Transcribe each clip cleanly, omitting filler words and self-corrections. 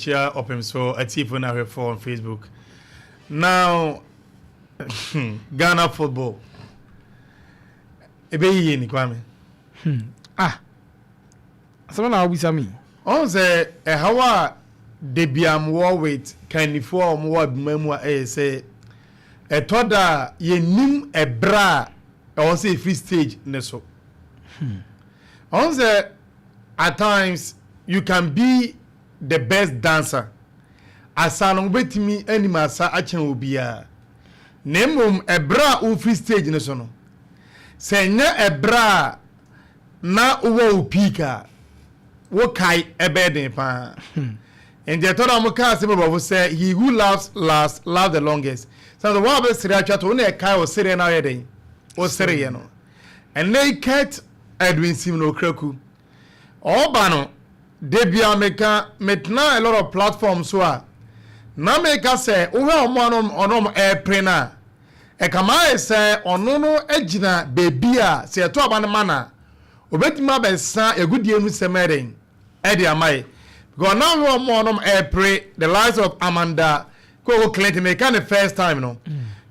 Kyia ɔpem so atiefo na ahwɛfo on Facebook. Now, Ghana football. Ebe yiye ni, Kwame. Ah, asɛm na wobisa me. Ɔn sɛ ɛhaw a debiam wɔ with kannifoɔ a wɔwɔ adwuma mu a, ɛyɛ sɛ ɛtɔ da a yɛnim ɛberɛ a ɛwɔ sɛ ɛfiri stage ne so. Ɔn sɛ at times you can be the best dancer, asa no wobɛtumi anim asa akyɛn obiara, na mmom ɛberɛ a wofiri stage no so no, sɛ nyɛ ɛberɛ a na wowɔ wo peak a, wokae ɛbɛyɛ den paa. Nti ɛtɔ da mo kaa sɛ bɛbɔfo sɛ, "He who laughs last laughs the longest." Sɛ wɔn a bɛsere atwa to wo na ɛkae wo sereɛ na ɔyɛ den wo sereɛ no. Ɛnɛ yi Kurt Edwin Simeon Okraku ɔba no, debia meka metena a lot of platforms so a na meka sɛ wohwɛ ɔmo ano ɔno ɔmo ɛɛpere no a, ɛkama ayɛ sɛ ɔno no gyina beebi a sɛ yɛto aba no ma na obetumi abɛsa yɛgudie no sɛm ɛden ɛde ama yɛ, because now hwɛ ɔmo ɔnom ɛɛpere, the likes of Amanda Koko Clinton, meka ne first time no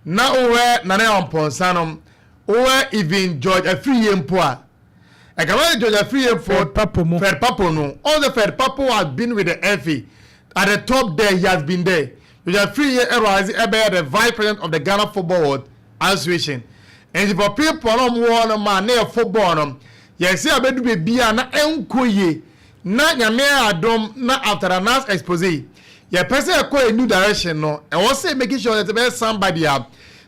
na wohwɛ Nana Ɔmpɔnsa no, wohwɛ even George Afriyie mpo a, ɛkama yɛ George Afriyie for Fred Papo mu. Fred Papo no, all the Fred Papo has been with the FA at the top there, he has been there. George Afriyie ɛrise ɛbɛyɛ the vice president of the Ghana Football Association. And for people no ɔmo wɔ no ma ne yɛ football no, yɛsɛ abɛdu beebi a na ɛnkɔ yie na Nyame adom na after the last expose yɛpɛ sɛ ɛkɔ a new direction no, ɛwɔ sɛ making sure that ɛbɛyɛ somebody a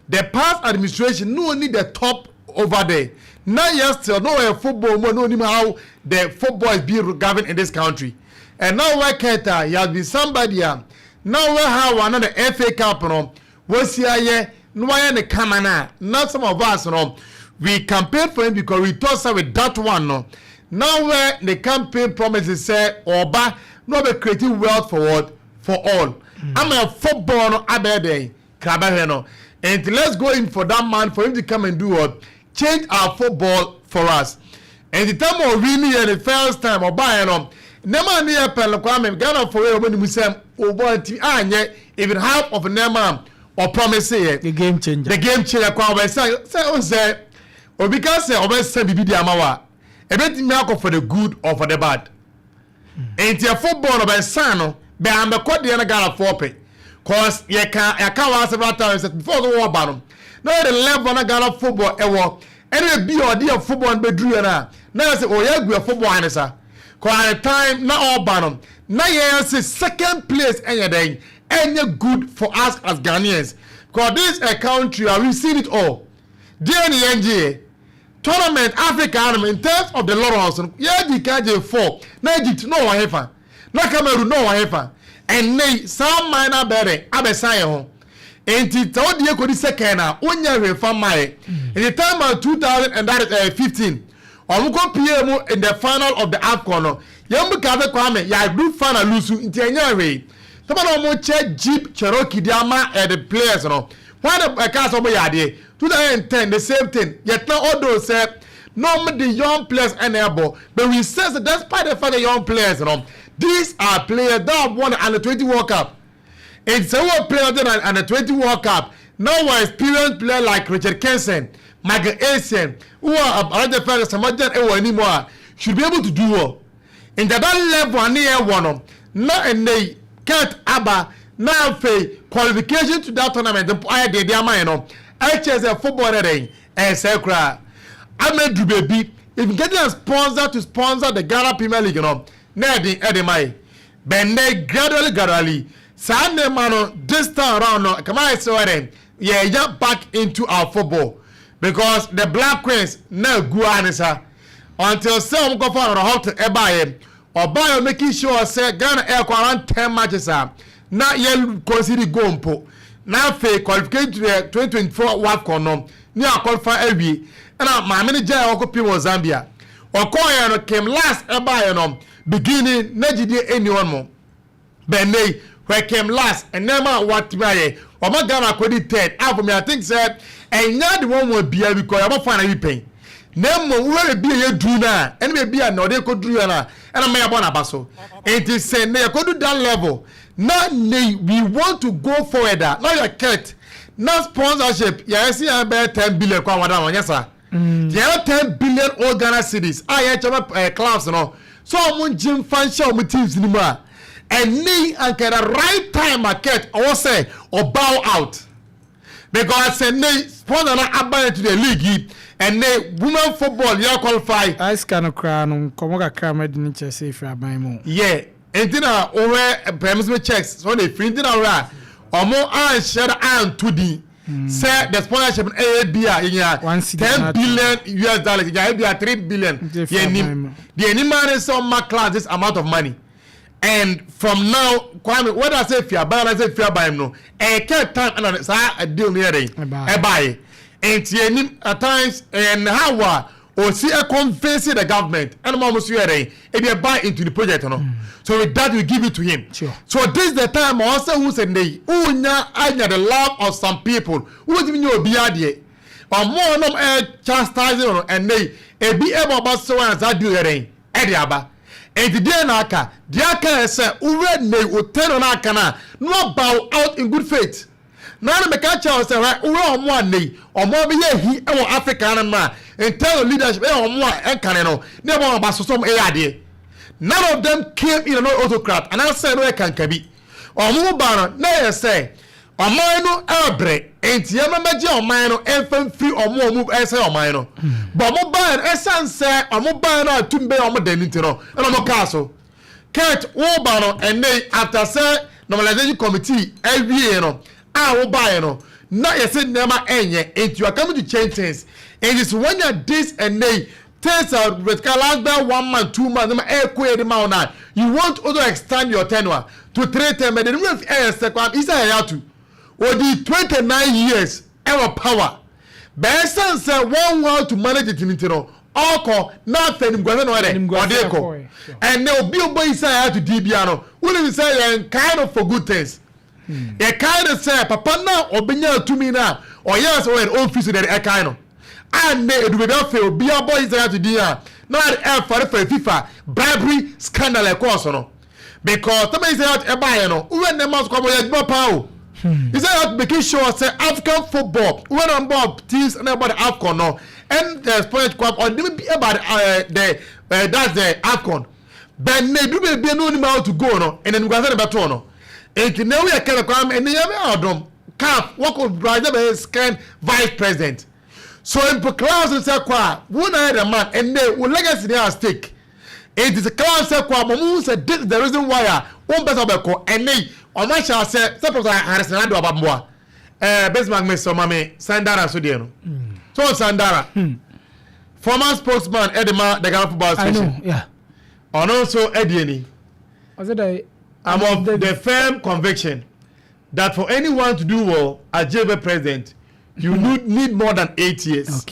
the past administration no only the top over there na yɛ still no ɔyɛ football mu no onim how the football is being governed in this country. And now where Keta, he has been somebody a now where how one the FA Cup no wɔsi ayɛ na wayɛ ne kama na na some of us no, we campaign for him because we thought say with that one no, now where the campaign promises sɛ ɔba na ɔbɛ create wealth for what? For all, ama football no abɛɛ dɛn krabɛhwɛ no. And let's go in for that man, for him to come and do what? Change our football for us. And the time of winning yɛ the first time ɔbaa yɛ no, nneɛma ne yɛ pɛlɛ, Kwame, Ghana for wei ɔbɛ nimu sɛ ɔbɔ nti anyɛ even half of nneɛma a ɔpromise yɛ. The game changer. The game changer kwan ɔbɛsa sɛ ɔsɛ obi ka sɛ ɔbɛsa bibi di ama wa, ebetumi akɔ for the good or for the bad. Nti football no ɔbɛsa no bɛn ambɛkɔ deɛ no Ghana foɔ pɛ, cause yɛka yɛka wa several times before ɔsɛ wɔba no na yɛ the level na Ghana football ɛwɔ, ɛna ebi a ɔde yɛ football no bɛduru yɛ no a, na yɛ sɛ ɔyɛ agu yɛ football anisa, cause at the time na ɔba no na yɛn sɛ second place ɛnyɛ dɛn, ɛnyɛ good for us as Ghanaians, because this is a country a we seen it all. Deɛ ne yɛn gye yɛ tournament Africa anum in terms of the laurels no, yɛn di ka gye four na Egypt na ɔwɔ hefa, na Cameroon na ɔwɔ hefa. Ɛnɛ saa man na abɛrɛ abɛsan yɛn ho, nti sɛ wodi ekodi second a, wonya hwee fa mma yɛ. In the time of two thousand and that is 15, ɔmo kɔ pie mu in the final of the AFCON no, yɛn mu kafe, Kwame, yɛadu final lose, nti ɛnyɛ hwee. Tọ́pọ̀ náà wɔn kyɛ Jeep Cherokee di ama the players no, wɔn de ɛka sɛ wɔn yɛ adeɛ. 2010, the same thing. Yɛtena although sɛ na wɔn de young players ɛna ɛbɔ, but we sense that despite the fact that young players no, these are players that have won the Under-20 World Cup. Nti sɛ wɔ player de na Under-20 World Cup na wɔ experienced player like Richard Kenson, Michael Essien, wɔ aberante fɛn Samajan ɛwɔ anim a, should be able to do well. Nti that level ani yɛ wɔ no na ɛnɛ yi Kurt aba na afei qualification to that tournament mpo ayɛ deɛ de ama yɛn no, ɛkyɛ sɛ football yɛ dɛn ɛsɛ koraa amadu beebi. If getting a sponsor to sponsor the Ghana Premier League no na ɛde ma yɛ bɛnɛ, gradually gradually saa nneɛma no, this time around no kama ayɛ sɛ ɔyɛ yɛyɛ back into our football, because the Black Queens na egu anisa until sɛ wɔn kɔfa ɔrɔ hɔ ɛbaayɛ ɔbaayɛ, making sure sɛ Ghana ɛkɔ around 10 matches a na yɛ concede goal mpo, na afei qualification to the 2024 WAFCON no ne akɔfa awie. Ɛna maame no gya ɔkɔ pii wɔ Zambia, ɔkɔɔyɛ no came last. Ɛbaayɛ no beginning na gyidie ɛni hɔ mo bɛnɛ where came last, nneɛma a watumi ayɛ ɔma Ghana akɔdi third. Ah, for me, I think sɛ ɛnya de wɔn wɔn bia bi kɔ yabɔ fan ayi pɛn. Na mmom wura beebi a yɛduru no a, ɛne beebi a na ɔde kɔduru yɛ no a, ɛna mma yɛbɔ n'aba so. Nti sɛ ne yɛkɔdu that level na ne we want to go forward a, na yɛ Kurt na sponsorship yɛyɛ sɛ yɛn bɛyɛ 10 billion kɔ awada wɔnyɛ saa. Yɛyɛ 10 billion old Ghana cedis a yɛkyɛ ma clubs no so ɔmo ngye nfa nhyɛ ɔmo teams ni mu a, ɛne anka the right time a Kurt ɔwɔ sɛ ɔbow out, because ɛne sponsor na aba into the league yi, ɛne women football yɛ qualify. Sika no koraa no, nkɔmɔ kakra ma di ne kyerɛ sɛ efiri aban mu. Yɛ nti na wɔhwɛ pɛmsimi checks so na efiri, nti na wɔhwɛ a ɔmo anhyɛ da anto din sɛ the sponsorship no ɛyɛ bi a yɛnya US$10 billion, yɛnya ebi a 3 billion. Yɛn nim deɛ anim ara sɛ ɔma class this amount of money, and from now, Kwame, whether sɛ fi aban na sɛ fi aban no, ɛyɛ kɛ time ɛna saa deal no yɛ dɛ ɛbaayɛ. Nti anim at times and how a osi ɛ convince the government ɛna mo so yɛ dɛ ebi ɛ buy into the project no. So with that, we give it to him. So this is the time ɔsɛ who sɛ ne wunya anya the love of some people. Wotumi nye obi adeɛ ɔmo ɔnom ɛ chastise no, ɛnɛ yi ebi ɛbɔ ɔba so wɔn saa deal yɛ dɛ ɛde aba. Nti deɛ na aka deɛ aka yɛ sɛ wura ne o tɛn no aka na no bow out in good faith. Na na meka kyerɛ wo sɛ hɛ wura ɔmo a nei ɔmo a bɛyɛ hi ɛwɔ Africa no a, in terms of leadership, ɛyɛ ɔmo a ɛnkane no ne ɛbɔ ɔmo abaso so ɔmo ɛyɛ adeɛ. None of them came in no autocrat anaasɛ no yɛ kankabi. Ɔmo ba no na yɛ sɛ ɔman no ɛɛbrɛ, nti yɛn mɛmɛgye ɔman no ɛnfɛn firi ɔmo a ɔmo ɛsɛ ɔman no bɔn. Ɔmo baa no, ɛsan sɛ ɔmo baa no a tum bɛyɛ ɔmo dɛn ti no, ɛna ɔmo kaa so. Kurt, wo ba no ɛnɛ after sɛ normalization committee ɛwie no a, wo baeɛ no na yɛsɛ nneɛma ɛnyɛ, nti you are coming to change things. Nti so when you are this, ɛnɛ things are vertical last bɛ 1 month, 2 months, nneɛma ɛɛkɔ yɛ de ma wo na you want also extend your tenure to three term. But the new ɛyɛ sɛ Kwame Issa Hayatou odi 29 years ɛwɔ power bɛɛ sɛn sɛ wɔn how to manage it nti no ɔkɔ na afɛ nimguase na ɔyɛ dɛ ɔde kɔ. Ɛnɛ obi obɔ Issa Hayatou di bia no, wunim sɛ yɛn kae no for good things. Yɛkae no sɛ papa na ɔbɛnya tumi no a ɔyɛ sɛ ɔyɛ ɔmfi so deɛ ɛkae no a. Nnɛ edu baabi afei obi abɔ Issa Hayatou din a, na ɔde ɛfarefare FIFA bribery scandal ɛkɔɔ so no, because tɛmɛ Issa Hayatou ɛbaayɛ no, wúwɛ nneɛma so kɔ ɔmɔ yɛ adwuma paa o. Issa Hayatou making sure sɛ African football, wúwɛ number of teams ɛna ɛbɔ the AFCON no and the sponsor kwam ɔde bi ɛba the that's the AFCON. But na edu baabi no onim how to go no, ɛna nimguase na bɛtoo no. Nti na ewu yɛ kɛlɛ kwan ɛne yɛ bɛ ɔdɔm CAF wɔkɔ Brazil bɛyɛ second vice president. So mpo clubs sɛ kɔ a, wo na yɛ the man. Ɛnɛ wo legacy dey at stake. Nti sɛ clubs sɛ kɔ a, mo mu sɛ this is the reason why a wɔn mpɛ sɛ ɔbɛkɔ. Ɛnɛ ɔmo ahyɛ asɛ sɛ Professor Harrison Ado Abamboa Bismarck Mr Ɔmame Sandara so deɛ no so Sandara, former spokesman ɛde ma the Ghana Football Association, ɔno nso ɛdi ani. "I'm of the firm conviction that for anyone to do well as GFA president, you need more than 8 years."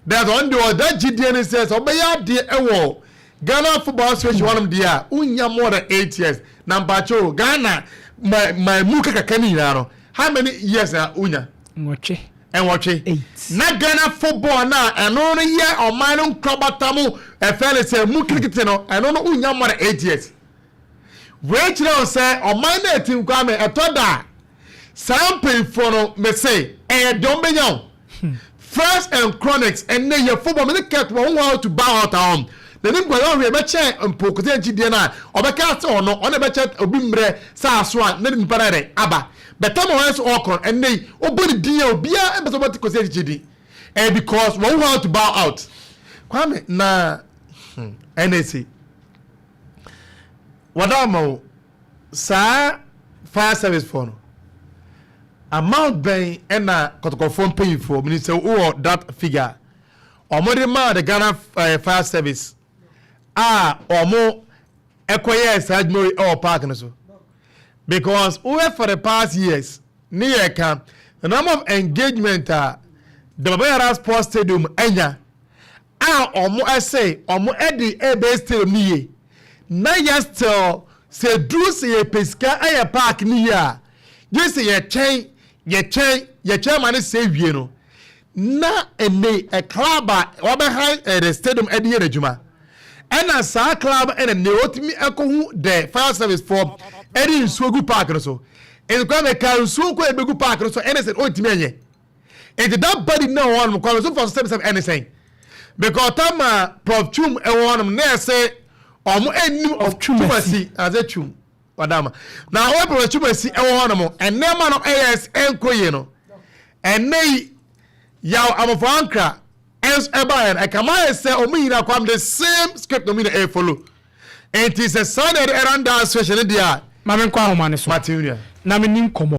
That's on the that GDN says ɔbɛyɛ adeɛ ɛwɔ Ghana Football Association wɔnom deɛ a, wonya more than 8 years. Na mpakyɛw, Ghana ma ma mu kakaka ne nyinaa no, how many years na wonya? 8. 8. Eight. Na Ghana football na ɛno no yɛ ɔman no nkorabata mu ɛfɛ ne sɛ mu kirikiti no, ɛno no wonya more than 8 years. Wei kyerɛ wo sɛ ɔman no ɛtim. Kwame, ɛtɔ da a saa mpanyinfoɔ no mese ɛyɛ deɛ ɔmbɛnya wo first and chronics. Ɛnɛ yɛ football mene Kurt wɔn how to bow out ahom na ne nkwadaa ɔhwɛ ɛbɛkyɛn mpokote nkyi deɛ no a ɔbɛka sɛ ɔno ɛbɛkyɛ obi mmerɛ sɛ aso a na nipa no yɛ aba bɛtɛ ma wɔn sɛ ɔkɔ. Ɛnɛ yi ɔbɔ ne din a, obiara ɛmpɛ sɛ ɔbɛte kɔsi akyikyi din because wɔn how to bow out. Kwame, na ɛnɛ wɔda ama wo saa fire service foɔ no amount bɛn ɛna Kɔtɔkɔfoɔ mpanyinfoɔ minister wowɔ that figure ɔmo de maa the Ghana Fire Service a ɔmo ɛkɔyɛ saa adwuma yi ɛwɔ park no so? Because wowɛ for the past years ne yɛ ka the number of engagement a the Baba Yara Sports Stadium anya a ɔmo ɛsɛ ɔmo ɛde ɛbɛ stadium ne yie, na yɛ still sɛ duru sɛ yɛpɛ sika ɛyɛ park ne yie a, gye sɛ yɛtwɛn, yɛtwɛn, yɛtwɛn ma ne sɛ wie no. Na ɛnɛ ɛ club a wabɛha the stadium ɛde yɛ n'adwuma, ɛna saa club ɛna ne otumi ɛkɔhu the fire service for ɛde nsuo gu park no so. Nkwa mɛka nsuo nkɔ ebegu park no so, ɛna sɛ ɔntumi ɛnyɛ. Nti that body na wɔ hɔnom kwame so fa so sɛbi sɛbi ɛne sɛn, because tama Prof Chum ɛwɔ hɔnom na ɛsɛ ɔmo ɛnim of Twumasi. Ase Chum wadama na ɔwɔ Prof Twumasi ɛwɔ hɔnom, ɛnɛɛma no ɛyɛ ɛnkɔ yie no. Ɛnɛ yi Yaw Amɔfo Ankra ɛnso ɛba yɛn ɛkama yɛ sɛ ɔmo nyinaa kwam the same script na ɔmo nyinaa ɛyɛ follow. Nti sɛ saa na yɛde ɛranda association ne deɛ a Maame, nkɔ ahoma ne so. Martin nua. Na me ni nkɔmmɔ.